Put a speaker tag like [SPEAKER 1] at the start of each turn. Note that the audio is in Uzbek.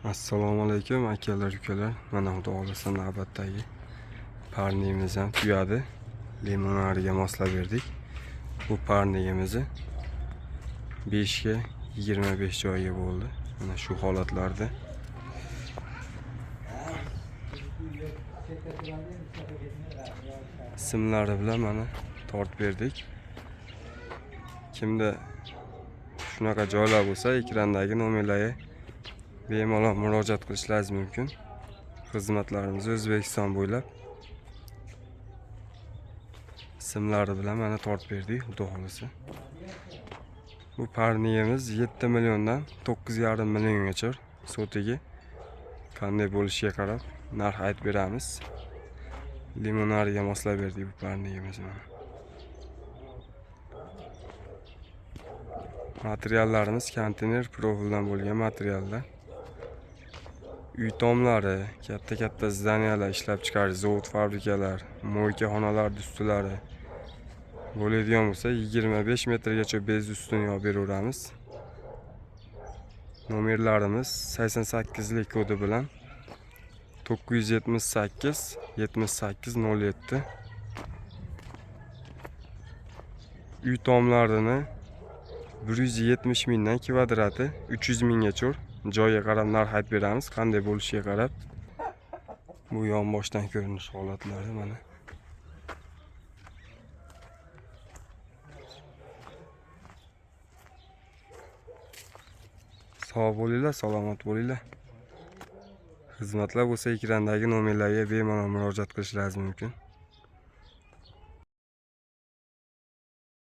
[SPEAKER 1] Assalomu alaykum akalar, ukalar. Mana xudo xohlasa navbatdagi parnimiz ham tugadi. Limonariga moslab berdik. Bu parnigimizni 5 ga 25 joyga bo'ldi. Mana shu holatlarda. Simlari bilan mana tortib berdik. Kimda shunaqa joylar bo'lsa, ekrandagi nomerlarga bemalol murojaat qilishlaringiz mumkin. Xizmatlarimiz O'zbekiston bo'ylab simlari bilan mana tortib berdik, xudo xohlasa. Bu parniyamiz 7 milliondan 9,5 milliongacha sotigi qanday bo'lishiga qarab narx aytib beramiz. Limonariga moslab berdik bu parniyamiz mana. Materiallarimiz konteyner profildan bo'lgan materiallar. Uy tomlari, katta-katta zdaniyalar ishlab chiqarish, zavod, fabrikalar, moyka xonalar ustilari bo'ladigan bo'lsa 25 metrgacha bez ustun yopib beraveramiz. Nomerlarimiz 88 lik kodi bilan 978 78 07. Uy tomlarini 170 mingdan kvadrati 300 minggacha joyga qarab narx aytib beramiz, qanday bo'lishiga qarab. Bu yonboshdan ko'rinish holatlari mana. Sog' bo'linglar, salomat bo'linglar. Xizmatlar bo'lsa ekrandagi nomerlarga bemalol murojaat qilishlaringiz mumkin.